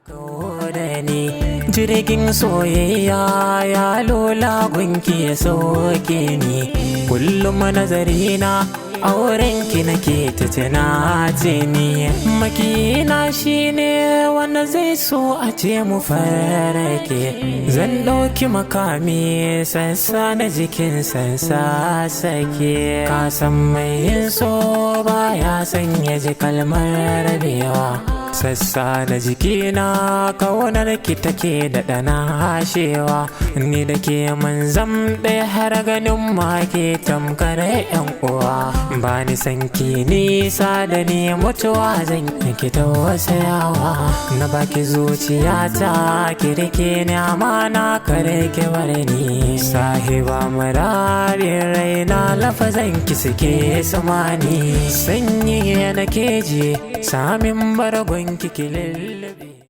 Da ni jirgin soyayya ya lola gunki ya soke ni. Kullum nazarina aurenki nake ta tunatini. Makina shine wanda zai so a ce mu farake. Zan ɗauki makami, sassa na jikin sansa sake. Ka san mai yin so baya son ya ji kalmar rabewa. Sassa na jikina kaunar ki take da ɗana hashewa. Ni da ke manzam ɗaya, har ganin ma ke tamkar yan uwa. Ba ni san ki nisa da ni, mutuwa zan ki tausayawa. Na baki zuciyata, ki rike ni amana, kare ki bar ni. Sahiba, muradin raina, lafazan ki suke samani. Sanyi na keji samin bargon ki, ki lullube.